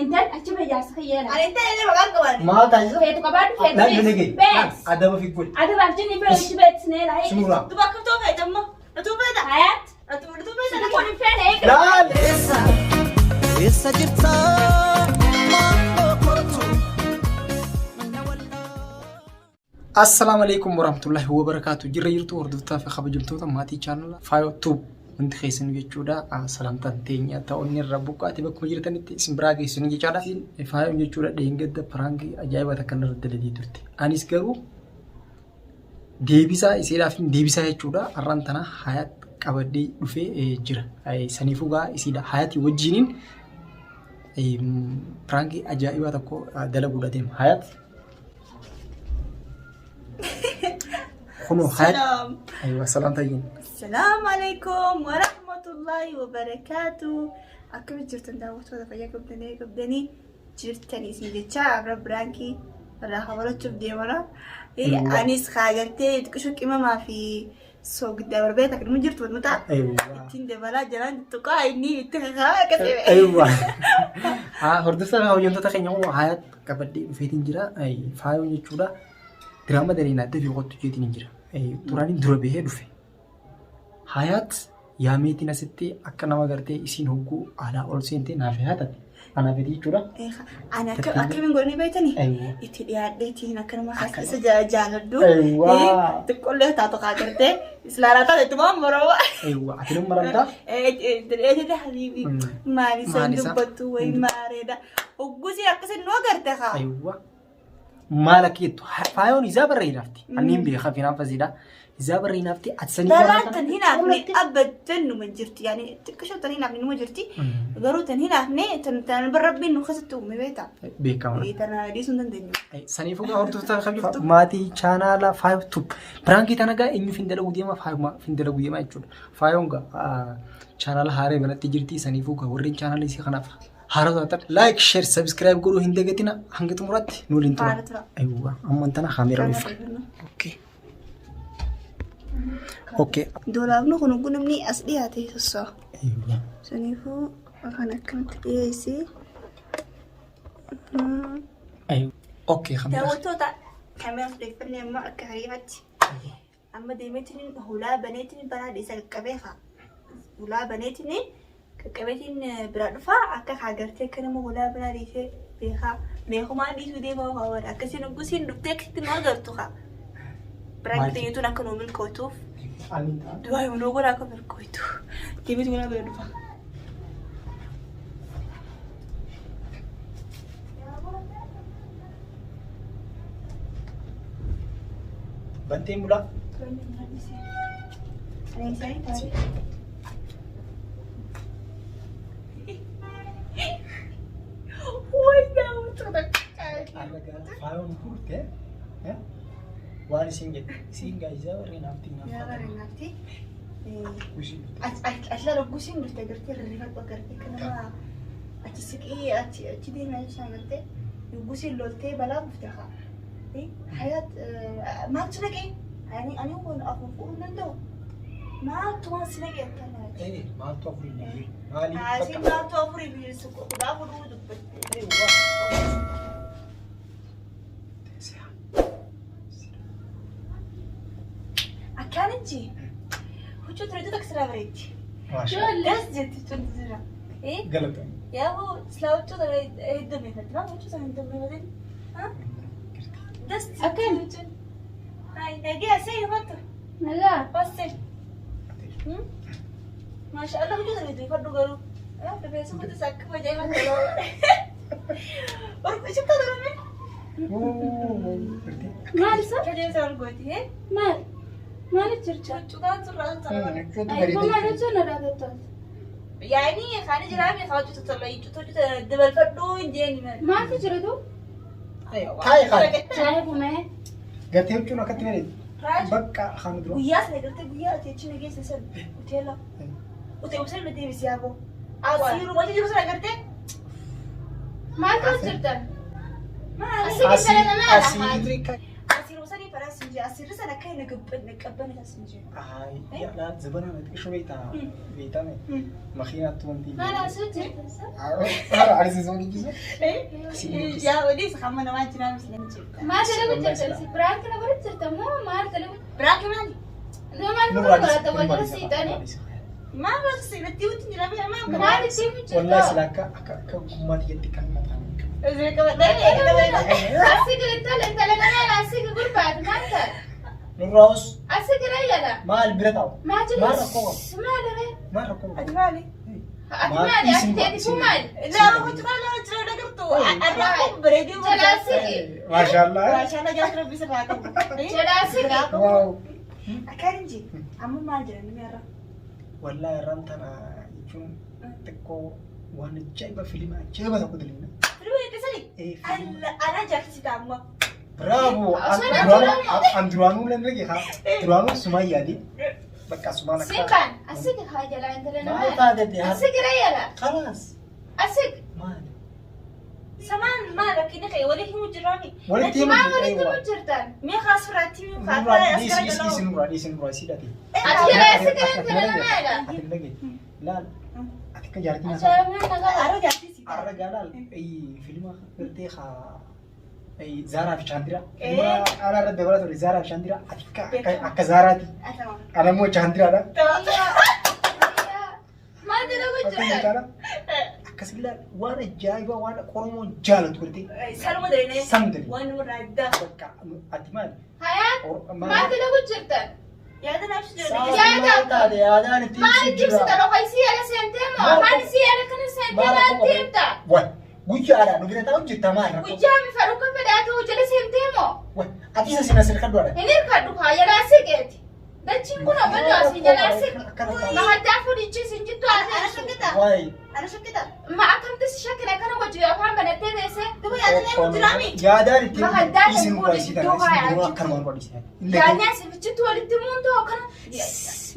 Intal achi bahi jaarsa kiyya Ani intala illee maqaan qabaanne. Maal taasisa? Feetu qabaadhu feetu Laal nagee. Bees. Adaba fi godhi. Adabaaf jinni bira achi beeksisnee laa. Suuraa. Duba akkamtoo feete amma? Utuu feeta? Hayaat. Utuu feeta? Sitti kun hin feene eega. Laal. Eessa eessa jirta maaloo kootu mana wallaa. Assalaamu alaikum warahmatullahi wabarakaatu. Jirra jirtu hordoftoota fi kabajamtoota maatii chaanala Faayoo Tuub hundi keessan jechuudha. Salaamtaan teenya ta'uun irra buqqaati bakkuma jirtanitti isin biraa geessinu jechaadha. Isin Faayoon jechuudha dheengadda piraankii ajaa'ibaa takka irra dalagee turte. Anis garuu deebisaa isiidhaaf deebisaa jechuudha. Har'aan tana Hayaat qabadhee dhufee jira. Saniifuu gaa isiidha Hayaatii wajjiniin piraankii ajaa'ibaa tokko dalaguudha deema. Hayaat Kunoo haati. Salaam. Aywa salaam tayyin. Salaamu alaikum wa rahmatullahi wa barakaatu. Akkamitti jirtan daawwattoota fayyaa qabdanii qabdanii jirtanii isin jechaa abra biraankii irraa kabalachuuf deemana. Aywa. Anis kaagartee xiqqisho qimamaa fi soogiddaa barbee takka dhuma jirtu wantoota Aywa. ittiin dabalaa jalaan tuqaa inni itti kakaa akkasii. Aywa. Haa hordoftoota hojjettoota keenya kun hayaat qabadhee dhufeetiin jira. Faayoon jechuudha. Diraama dareen adda fi qottu jeetiin jira. Duraaniin dura bahee dhufe. Hayaat yaameetiin asitti akka nama gartee isiin hogguu alaa ol seentee naaf haa taate. Anaaf jechuudha. Ani akka akkamiin godhanii beektanii? Aywa. Itti dhiyaadheetiin akka nama isa jaaladhu. Aywa. Xiqqollee taatu kaa gartee islaalaa taate itti waan moroma. Aywa. Ati nama maramtaa? Itti dhiyaatee habiibi maal isa Maal isa? dubbattu wayi maareedha. Hoggusii akkasii nu agarte kaa. Aywa. Maal akka jettu faayoon isaa barreedhaafti. Anniin beeka finaan fasiidha. Isaa barreedhaafti ati sanii Dalaan tan hinaafne abbadan numa jirti. Yani xiqqishoo tan hinaafne numa jirti. Garuu tan hinaafne tan tan rabbiin nu keessatti uume beektaa. Beekama. Tana dhiisuu hin dandeenyu. Saniifuu gaa hordoftoota kabajamtoota maatii chaanaala Faayo Tube. Piraankii tana gaa eenyu fin dalaguu deema faayuma fin dalaguu deema jechuudha. Faayoon gaa chaanaala haaree banatti jirti saniifuu gaa warreen chaanaala isii kanaaf haaraa taatan like share subscribe godhuu hin dagatina hanga xumuraatti nu waliin tura. Faana tura. Ayiwwa amman tana kaameeraa dhufa. Okay. Okay. Doolaabni kun hogguu namni as dhiyaate sosso'a. Ayiwwa. Saniifuu kan akkanatti dhiyeessee. Ayiwwa. Okay kaameeraa. Daawwattoota kaameeraa fudheffannee amma akka hariifatti. Amma deemeetiin hulaa baneetiin baraa dhiisa qaqqabee haa. Hulaa baneetiin qaqqabeetiin biraa dhufaa akka haa gartee akka nama hulaa biraa dhiisee beekaa beekumaan dhiisuu deemaa haa warra akkasiin hoggusiin dhuftee akkasitti nu agartu haa. Biraan Maal? kiyyatuun akka nu milkootuuf Amiin ta'a. du'aa himnuu godha akka milkootu deemeetu hulaa bira dhufa. Banteen bulaa. Faayoon turte waan isin jette isiin gaayizaa warreen naaftii naaf Asla loggusiin dhufte agartee rarrifadhu agartee akka nama achi siqee achi achi deemaa jechaa agartee loggusiin loltee balaa bufte haa. Hayaat maaltu naqee? Ani ani kun afuufuu hin danda'u. Maaltu waan si naqee akkana? Maaltu afurii hin maaliif Asiin maaltu afurii fi 14 dubbatte. Akkaan ijji huccuu ture takka siraa bareetti. Das jetti huccuun jira. Galatoon. Yaa silaa huccuu tana heddummeeffatti. Maal huccuu sana heddummeeffatin? Das jetti Akkam? huccuun. Hai nagee asii himattu. Nagaa. Basse. Maasha Allah huccuu sana heddummeeffadhu garuu. Rifeensa kutis akka ajaa'ibatti. Shittaa darbe. Maal isa? Rifeensa ol gooti. Maal? Maaliif jirta? Cuutaan surraa sun Aywa maal jechuun na dhaabattoota? Yaani kan jiraame kan hojjetu tola hojjetu dabalfadhuu hin jeeni malee. Maaltu jira tu? Taayi kaali. Shaayii bumee. Gartee huccuun akkatti bareedu. Raaju Bakka kan dura. guyyaa sana gartee guyyaa ati achi na geesse san hoteela hoteela sana na deebisi yaaboo. Asiiru wajji jiru sana gartee. Maaltu as jirta? Maali? Asii Asii dalagamaadha. asii Asiiru sanii fadhaa sin jee asirri sana akka hin qabbane sin jee. Ay, yaa zabana na xiqqisho beektaa beektame makiinaatti wanti. Maal asuu jirta? Ara arsiisuu dhiisu. Yaa olii isa hamma namaa jiraa misla ni jirta. Maal dalagu jirta? Si prank na godhu jirta moo maal dalagu? Biraaki maali? Nama maal Nurraa godhu godhata wal jala siixanii? Maal barsiise irratti wanti jira bee maal qaba? Maal ittiin Wallahi jirta? sila akka akka akka gummaatti jetti kan mataan. Isee qabadhee. Asii gadi tole intala kana asii gurbaatu maal ta'a? Nurraa os Asii gara yala. maal bira taa'u? Maal jedhu? Maal rakkoo qabu? Maal ree? Maal rakkoo qabu? Ati maali? Ati maali? Ati teeti kun maali? Lama kuturaa lama jira dhagartu. Arraa kun bareedee Jalaa siqi. Maashaallah. Maashaallah jaarsa rabbi sirraa qabu. Jalaa siqi. Waaw. Akkaan hin jee amma maal jedhan namni har'a? Wallahi irraan tana jechuun xiqqoo waan ajaa'iba filima ajaa'iba tokko dalina. Filma eebbisanii? Ana jaarsita amma. Bravo! Osoo na duraanuu- An duraanuu lan dhage haa. Duraanuu sumaan yaade. Bakka sumaan akka. Siqaan asii haa jalaa intala Maal namaa. taate haa. Asii gara yala. Khalaas. Asii Maal? Samaan maal rakkinni kee waliin himu jiraami? Walitti himu maal jirra, walitti eewwa. himu jirtan? Mee kaas firaatti himu kaa Nurraa as dhiisi gara dhiisi dhiisi galoo. nurraa dhiisi nurraa sii dhate. Ati jalaa asii gara intala namaa yala. Ati hin dhage. Laal. Ati akka jaartii naasaa. Ajaa'ibni nagaa. Arra jaarsisi. Arra gaalaal filima gartee haa Zaaraa fi Chaandiraa. Filima aanaa irratti dabalaa ture Zaaraa fi Chaandiraa. Ati akka Zaaraati. Ana immoo Chaandiraadha. Maal dalagu Akka jirtan? jechaadha. Akkasii laal waan ajaa'ibaa waan Oromoon jaalatu gartee. Saluma dalinee. Saluma dalinee. Waan nurraa addaa. Bakka ati maali? Hayaat maal dalagu jirtan? Yaada naaf si jira. Yaada. Taate yaadaan ittiin Maal si itti ibsita? jira. Dhoka isii ala seentee moo? Maal Afaan rakkoo- isii ala kana seentee Maal maal rakkoo itti himta? Wai guyyaadha nu bira taa'u jirta maal rakkoo? Guyyaa mi fadhu kan fedhaatu jala seentee moo? Wai ati isa sina sirka du'aadha. Hin hirkadhu kaa jalaa siqeeti. Dachiin kun ammoo asii jalaa siqe. Akkana ta'a. Mahaddaa fuudhichi isin jittu Ana haa shakkita. Wai Ana shakkita. Ma akkamti si shakkina kana wajji afaan banattee teessee? Duba yaada na himu jiraami. Yaadaan ittiin Mahaddaa kan isin fuudhe duraa isii jidduu tana haa isin duraa yaachiftu. akkanumaan godhisi. Yaadni asii fichitti walitti muuntu akkana.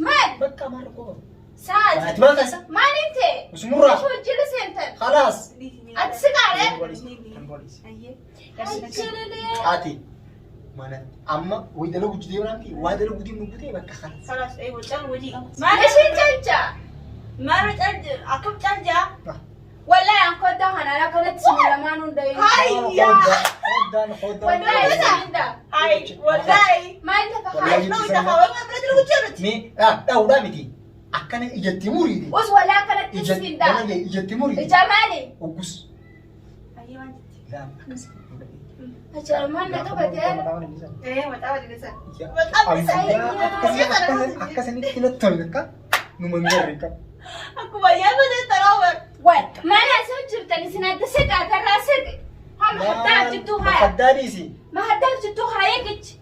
Maal? Bakka maal rakkoo qabu? Saati. Ati maal taasisa? Maaliin ta'e? Usumurraa. Ishee wajjin seentan. Khalaas. Ati si qaaree? Ajjalalee. Ati manatti amma wayi dalagu jidee biraanti waa dalagu deemnu gutee bakka khalaas. Salas eewu cal wajii. Isheen calja. Maal cal akkam cal jaa? Wallahi an koddaa kanaan akkanatti isin lamaan hundayyuu. Hayya. Hoddaan hoddaan. Wallahi isin hunda. Hay wallahi. Maal lafa Wallahi. haa? Nama itti hawaa waan biratti lagu jirutti. Mee dhahuudhaa miti akkana ijatti muriiti. Us wallahi akkanatti isin hunda. Ijatti muriiti. Ija maali? Oggus. Hayyee waan jetti. Laal akkas. Ajaa'ibaan na qabatee. Ee maxaa waliin isa. Akkasinitti natti tole akka nu mangarre qaba. Akkuma yaada taraa Wal maal asii jirtan isin adda siqaa tarraa siqi. Haa mahaddaaf jittuu haa. Mahaddaa dhiisi. Mahaddaaf jittuu haa eegichi.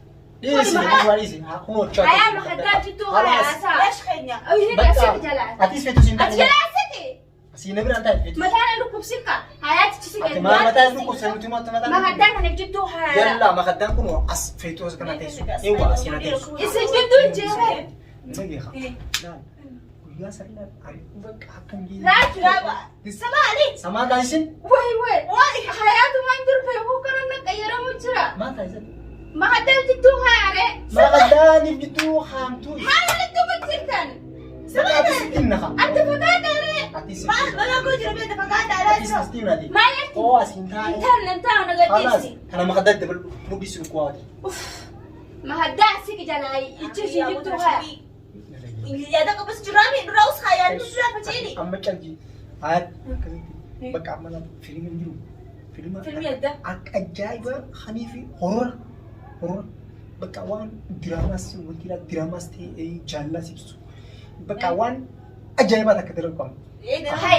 Dhiisi dhiisi dhiisi. Kun hojjaa. Hayaa mahaddaaf jittuu haa haasaa. Leesh keenya. Ayyee asii jalaa. Atis feetu siin Ati jalaa siqi. Asii na biraan taa'e feetu. Mataan dhukkubsiqa. Hayaatichi siqe. Ati maal mataa dhukkubsa nuti mataa mataa. Mahaddaan kana jittuu haa. Yalla mahaddaan kun as feetu as kana teessu. Eewwa asii na teessu. Isin jidduun jeeqee. Nageeqa. Laal. Guyyaa sirnaan ani bakka akkam jee. Raaju. Samaali. Samaa taasisin. Wayi wayi. Hayaatumaan durbe kana na qayyaramu jira. Maal taasisan? Mahaddaan jittuu haaree. Mahaddaaniif gidduu haamtuu. Maal walitti hubachiiftan? Ati sitti naqa. Ati fagaataaree. Ati sitti. Maal balaa koo jira beekta fagaataadhaa Ati jira. sitti naati. Maal arti? Oo asiin taa'e. Intaan intaan na Khalaas. gadhiisi. Kana mahaddaa dabalu mudhii sun kuwaati. Mahaddaa asii jalaa ichi ishii jittuu haa. Yaada qabas jiraami duraa us haa yaadnu duraa faceeni. Amma calji. Hayat akkasitti bakka amma laata fiilmiin jiru. Fiilma Fiilmii adda. akka ajaa'iba hanii fi horora horora bakka waan diraamaas wanti diraamaas ta'e jaallaas ibsu bakka waan ajaa'ibaa takka dalagu qabna. Hai,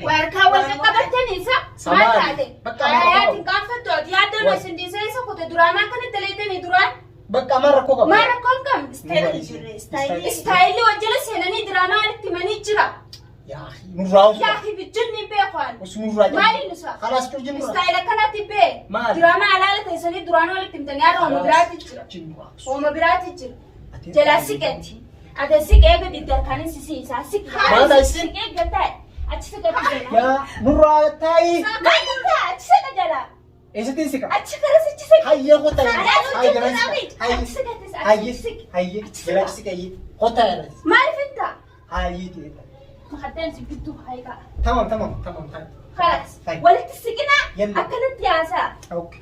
Warqaa wal qaqqabatanii isa maal taate? Bakka Hayaatiin qaanfattu ati yaaddoon isin dhiisee isa kute duraan akkana daleetanii duraan Bakka amaan rakkoo qaba. maal rakkoo hin qabne? Istaayilii wajjala seenanii diraamaa walitti himanii jira. Yaa nurraa osoo. Yaa hibijjinni beekan. Osoo nurraa jedhu. Maaliin isa? Khalaas turjin nurraa. Istaayila akkanatti bee. Maali? Diraamaa alaala teessanii duraan walitti himtanii har'a hooma biraatti jira. Hooma biraatti jira. Jalaa siqetti. Ate siqee gadi darkaanii sisiisaa siqee. Maal taasisin? Siqee gataa. Achi siqetti jala. Yaa nurraa taa'i. Maal ta'a? Achi siqa jala. Eessatti siqa? Achi gara sichi siqi. Hayyee kottaa. Alaas Hayyee hojjetu jalaan dhabe. siqa. Hayyee. Achi siqatis, achi Hayyee. siqi. Hayyee. Achi siqa. Jalaan siqa hayyee. Kottaa jalaan. Maaliif hinta? Hayyee ta'e. Makaddaan si gidduu hayiqa. Tamam tamam tamam tamam. Khalas. Fine. Walitti siqinaa Yalla. akkanatti haasa'a. Okay.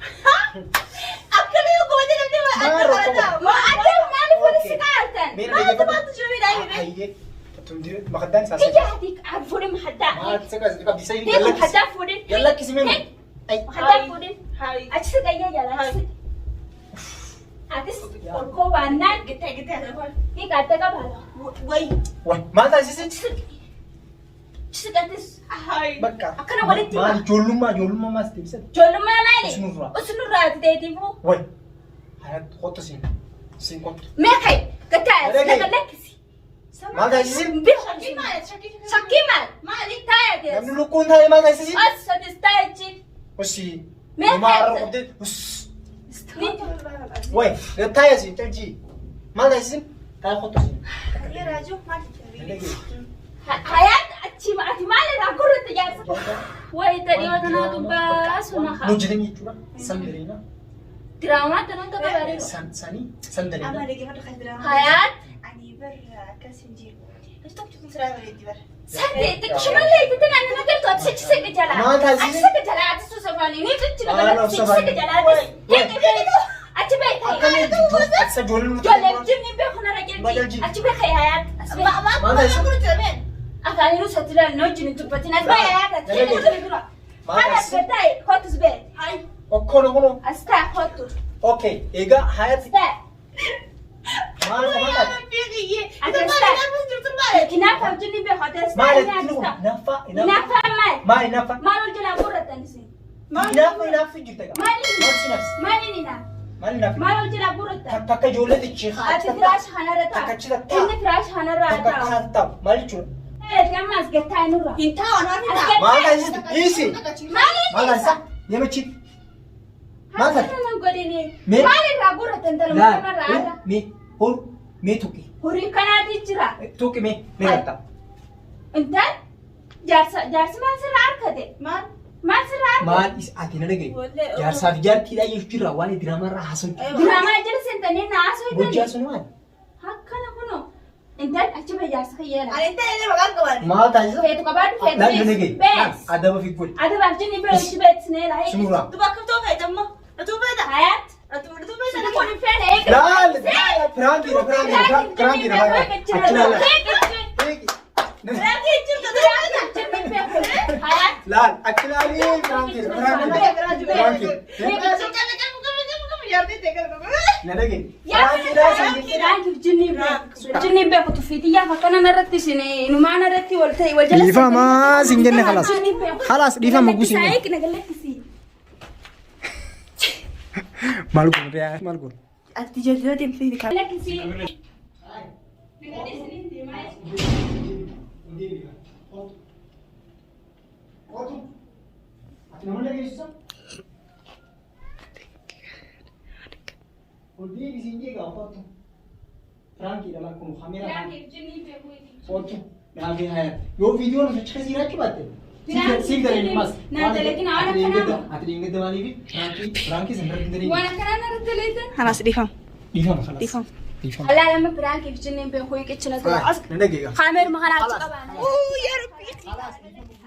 Akkana yoo goone namni Maal adda rakkoo barata. Ma adda maaliif walitti Okay. siqaa artan? Mee Maal dhaggeeffadhu. baatu jiru miidhaa Hayyee. Tumdi makaddaan isaa Ija hati fuudhin makaddaa. Maal siqa qabdi isa Hiik makaddaa fuudhin. Yallakkisi mee. Hiik Ay. makaddaa fuudhin. Hayi. Achi siqayyee jala achi siqi. Atis ol koo baannaan Gittee gittee haa ta'u. hiik adda qabaala. Wayi. Way maal taasise? Achi siqi. Achi siqatis. Hayi. Bakka. Akkana walitti Maal hima. ijoollummaa ijoollummaa maas deebisan? Ijoollummaa maali? Usnurraa. Usnurraa ati teetiifuu. Way. Hayat kottu siin. Siin kottu. Mee kai gataa Dhaga'i. lafa lakkisi. Maal taasise? Shakkii maali? Shakkii Shakkii maal? Maali? Taa'e Namni lukkuun taa'ee maal taasise? As sadis taa'e achi. Usii. Mee Maal taa'e? qabdee? Us. Way taa'ee siin calji. Maal taasise? Taa'ee kottu siin. Hayi raajuu maal jedhu? Hayaat achi ati maal irraa gurratti jaarsa? Wayi tadhiyoo tanaa dubbaa suna haa. Nu jireenya jechuudha. San daleena. Diraamaa tanaan tokko bareedu. San sanii san Amma daleena. dhaggeeffadhu kan diraamaa. Hayaat Ani barra akkas hin jiru. Ati tokko tokko siraa bareeddi bara. sante xiqqishumallee itti tanaan nama galtu ati sichi siqi jalaa. Maal taasise? Ati siqi jalaa ati suusafaanii ni cichi Maal nama galtu sichi siqi jalaa ati. Achi beekai. Akkamiin jidduu ati ijoolleen nuti. Ijoollee jimni beeku narra Maal jirti. jalji? Achi beekai hayaat. As beekai. Maal taasise? Maal taasise? Afaaninu satilaan na wajjin hin dubbatin. As bahe hayaat ati. Dhaga'i. Kenni dura. Maal Haala as taasise? gaddaa'e kottus bee. Hayi. Okkoon kunoo. As taa'e kottu. Okay. Egaa hayat As taa'e. maal maal taate? Kinaaf wajjin beeku ati as Maal taa'e itti as kun taa'e. naffaa Hinaaffaa maal? Maal hinaaffaa? Maal ol jalaa guurratan isin? Hinaaffaa hinaaffii jirta egaa. Maal Maal si nafsi? Maal inni naaf? Maal hinaaffii? Maal ol jalaa guurratan? Takka akka ijoollee xichii haa Ati firaasha kanarra Takka taa'u. achi taa'u. Inni firaasha kanarra Takka taa'u. akka taa'u. Maal jechuudha? Ati amma as gattaa nurra. Hin taa'u waan hin taa'u. Maal taasise? Dhiisi. Maal inni Maal taasisa? Namichi. Maal taate? Akkana nan godhini. Mee? Maal irraa guurratan talma Laal. kanarraa har'a? Mee hor mee tuqi. Horii kanaati jira. Tuqi mee mee gatta. Intal jaarsa jaarsi maal sirraa harkate? Maal? Maal sirraa harkate? Maal is ati na dhagaye? Wallee, Jaarsaa fi jaartiidhaa jechuudha waan diraamarraa haasa'u. Diraamaa jala seentanii na haasoo Hojjaa sun maal? Akkana kunoo. Intal achi bee jaarsa kiyyeera. Ani ta'e illee maqaan qaban. Maal taasisa? Feetu qabaadhu feetu Laal na dhagaye. Bees. Adaba fi godhi. Adabaaf jinni bee itti beeksisneera. Sunurraa. Duba akkam ta'u feeta ammoo? Atuu feeta? Hayaat. Atuu feeta? Suni kun hin feene eega. Laal! Piraankiidha piraankiidha piraankiidha. Achi laala. Raakii jirtu Hayaat. Laal achi laalii piraankiidha piraankiidha. Piraankiidha. Na dhagaye. Piraankiidha sanyi. Piraankiif jinni beeku tuffiitiyyaaf akkana narratti isin inumaan irratti wal ta'e wal jala. Dhiifama siin jenne khalaas. Khalaas dhiifama guusin jenne. Maal goone maal goone? Ati jal'oo deemtee kan. Ati nama dhageessisa? Ol deebisiin jeeqa kottu. Piraankiidha lakkuma kameeraa. Kottu. Naafii haya. Yoo viidiyoon osoo achi keessa jiraachuu baatte. Siif dalagin mas. Naan dalagin, waan akkanaa. Ati dhingedda maaliifi? Piraankii piraankii san irratti hin dalagin. Waan akkanaa narratti leetan. Kanaas dhiifama. Dhiifama khalaas. Dhiifama. Dhiifama. Alaa lama piraankiif jinni beeku hiiqichina tura. Na dhageega. Kaameeruma kanaa achi qabaanne. Uu yaa Rabbi. Khalaas dhiifama.